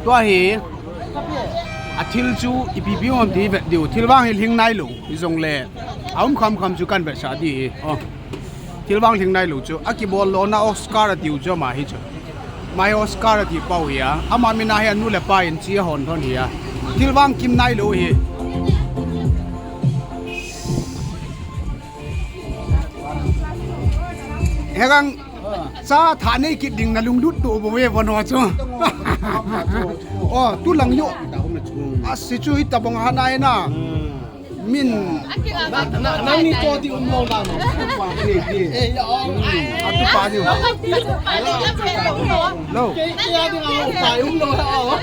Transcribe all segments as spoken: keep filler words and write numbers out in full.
Tua hi, a thil chu ipi pi um ti vet diu. Thil vang hi lhing nailou, hijongle. A um kham kham chu kan vetsah di hi. Oh. Thil vang lhing nailou chu. A kibol lona Oscar a tiu chu ama hi chu. Ama hi Oscar a ti pau hi a. Ama min a hi anu le pa in chi a hon thon hi a. Thil vang kim nailou hi. Hegang cha tha nei kit ding na lunglut to bo ve bon ho chu. Oh, tu lang yo. A si chu hi tabang ha nai na. Min. Na, na, nang ni to ti um lo na no. Eh, ya, oh. A tu pa ni. Lo. Ke, ke ya di na pa um lo ha, oh.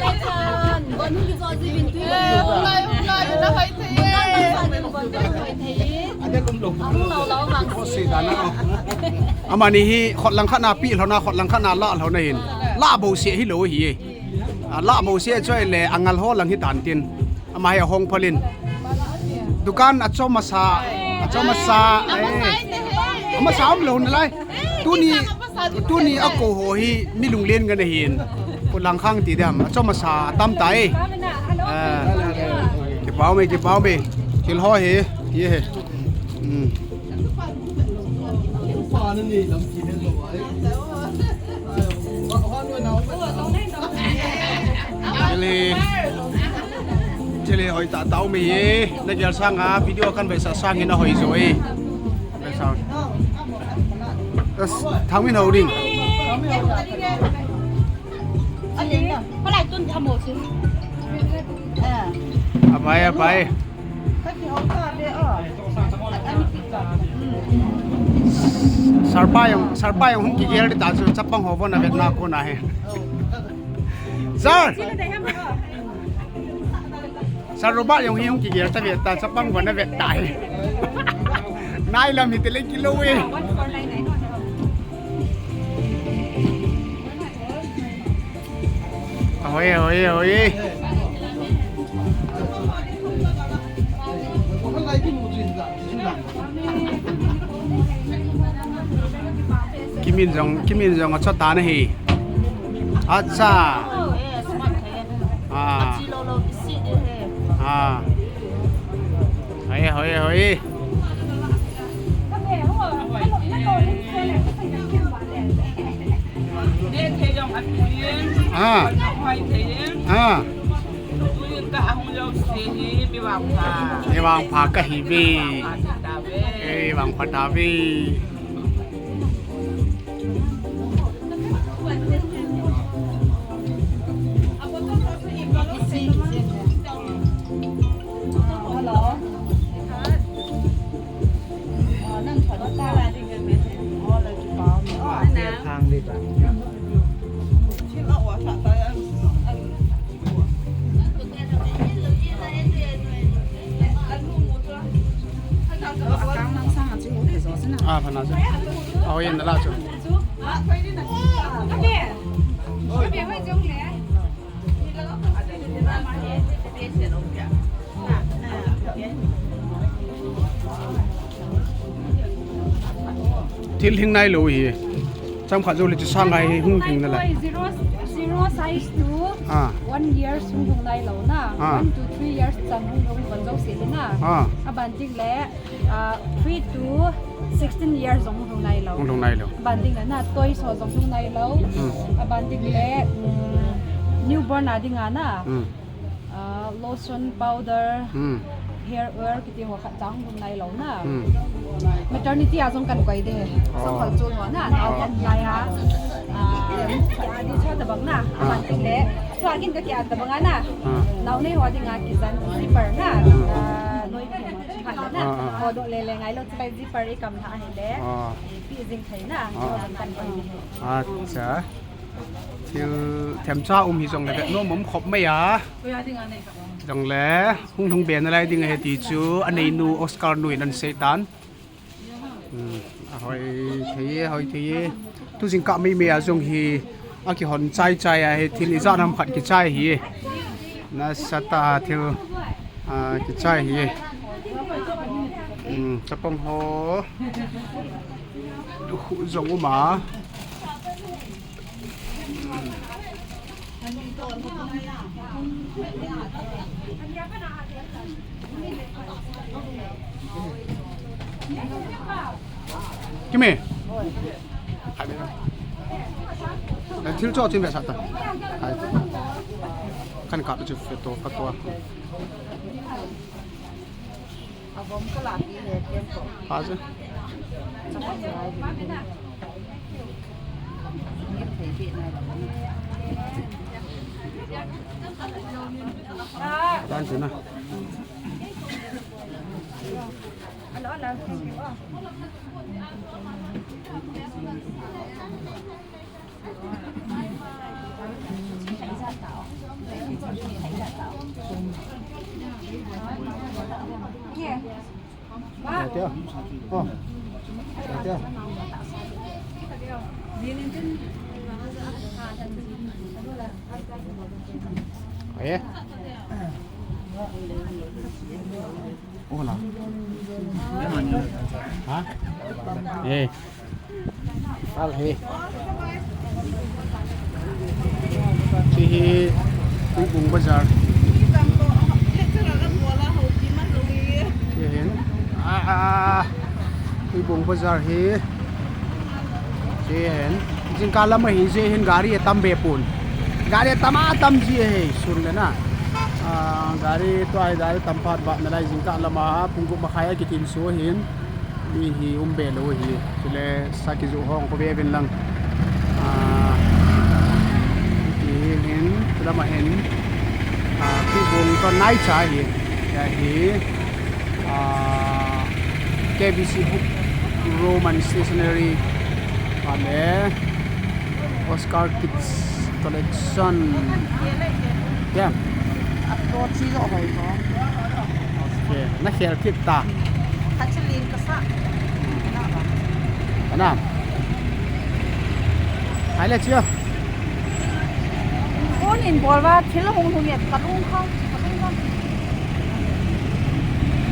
Ade um lo. Ko se da na, oh. Amani hi khot lang khat na pi lo na, khot lang khat na la lo na hin. La bo se hi lo hi. A la bo se choi le angal ho lang hi tan tin. Ama hi a hong phalin. Dukan a chom asa, a chom asa, eh. Ama sa um lo na lai. Tuni, tuni a ko ho hi mi lunglen ngan ahin. Ko lang khang ti dam, a chom asa a tam ta e. Eh. Kipau me, kipau me. Thil ho hi, ye he. Hmm. Chile, chile hoi ta tau me ye. Na gel sang a video kan vetsah sang in a hoi jo e. Vetsah. As, thang min ho ding. Abai, abai. Sarpa jong, sarpa jong hung kigel di ta chu chapang ho bon a vet na ko na he. Sir! Sir Robert jong hi hung kigel ta vet ta chapang bon a vet ta he. Nai lam hi te le kilo e. Ahoy, ahoy, ahoy. Kimin jong, Kimin jong acha ta na hi. Acha. Ah. Ah. Ahoy, ahoy, ahoy. Ah. Ah. Mi vangpha kahi ve. Eh, vangpha ta ve. Ah, pha na chu. Ahoy in la chu. Thil hing nailou hi. Chomkhat jou le chu sang ngai hung hing nalai. Zero, zero size to Ah. one years hung hung nailou na. Ah. One to three years chan hung hung bon jou se le na. Ah. Aban ding le, ah, three to sixteen years jong hung nailou. Hung hung nailou. Aban ding le na toys ho jong hung nailou. Hmm. Aban ding le, mm, newborn a ding a na. Hmm. Ah, lotion, powder, Hmm. hair oil, kiti ho khat cha hung nailou na. Hmm. Maternity a jong kan koi de. Oh. Song hal chu ho na, nao Oh. kan lai a. Ah, ki a di cha tabang na. Ah. Aban ding le. Chu a kin ka ki a tabang a na. Ah. Nao nei ho ding a kijen zipper na. Hmm. Ah, noi pi khat na. Ah, ah. Ho doh le le ngailou chu lai zipper i kam na ahile. Ah. Pi jing thei na. Ah. Chu jong kan koi de. Acha. Thil themcha um hi jong le vet nom um khop mai a. Jong le, hung hung be nalai ding ahi ti chu, aneinu Oscar nu in ahin sei tan. Hmm, ahoi thei e, ahoi thei e. Tu jingkah mai mai a jong hi, akihon chai chai ahi, thil ijat ham khat kichai hi. Nasatah a thil, ah, kichai hi. Hmm, chapang ho. Lukhuh jong um a. Kimi. Hai, thil cho chin ve sa ta. Hai. Kan ka chu fe to, ka to. Avom kala pi le pian ko. Ha, sir. Dan sina. Hola. Ha? Eh. Al hi. Chi hi Tuibong Bazar. Chi hin. Ah, ah, ah. Tuibong Bazar hi. Chi hin. Jingkah lam a hi, chi hin gari atam be pon. Gari atam a tam ji hi sun le na. Ah, gari tua hi gari tam phat ba nalai jingkah lam a pung gup makhai a kitin su hin. Mi hi um be lou hi. Chule sa kijoh hong ko be vin lang. Ah, ti hin, chulama hin. Ah, Tuibong to nai cha hi. Ya hi. Ah, K B C Book Roman Stationery. Vale. Oscar Kids Collection. Ya. Ato chi jo hoi ko. Okay. Na khel kit ta. Kachalin kasa. Ana. Ai le chia. Phone in bol va thil hung hung ye kalung kha. Kalung kha.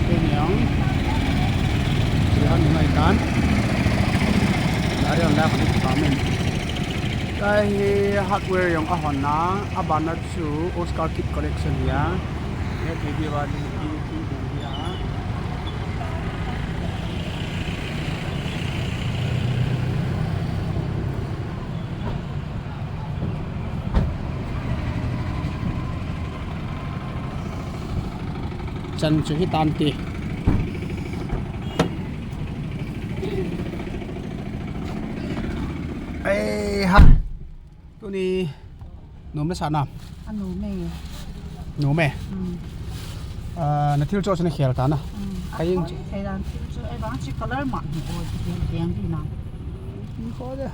Kei niang. Chia ni mai tan. Dari on la kha ni kha men. Tua hi hardware jong ahon a, abana chu Oscar Kids Collection hi a. Hethei diu va ding hi, hi, hi a. Chan chu hi tan ti. Ei ha. Tuni nom le sa na. A nom e. Nom e. Hmm. Ah, na thil cho chu na khel ta na. Hmm. Ka jing chu. Thei dan thil chu, ei vang chi color ma ni o, deng, deng di na. Ni ko de.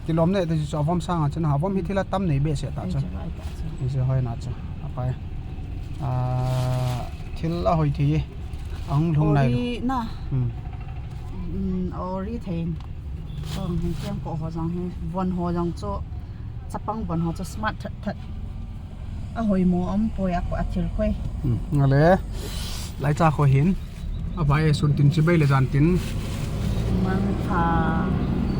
Kilom ne te chu avom sang a chu na, avom hi thil atam nei be se ta chu. Ei chu, ei ta chu. Ei chu hoi na chu. Apai. Ah, thil ahoi thei. Ahung lhung nai. Ori na. Hmm. Hmm, ori thei. Chong hin kiam ko ho jong hi, von ho jong chu, chapang von ho chu smart that that. Ahoi mo um poi a ko a thil khoi. Hmm, nga le. Lai cha kho hin. Abai sun tin chibai le jan tin. Mangpha.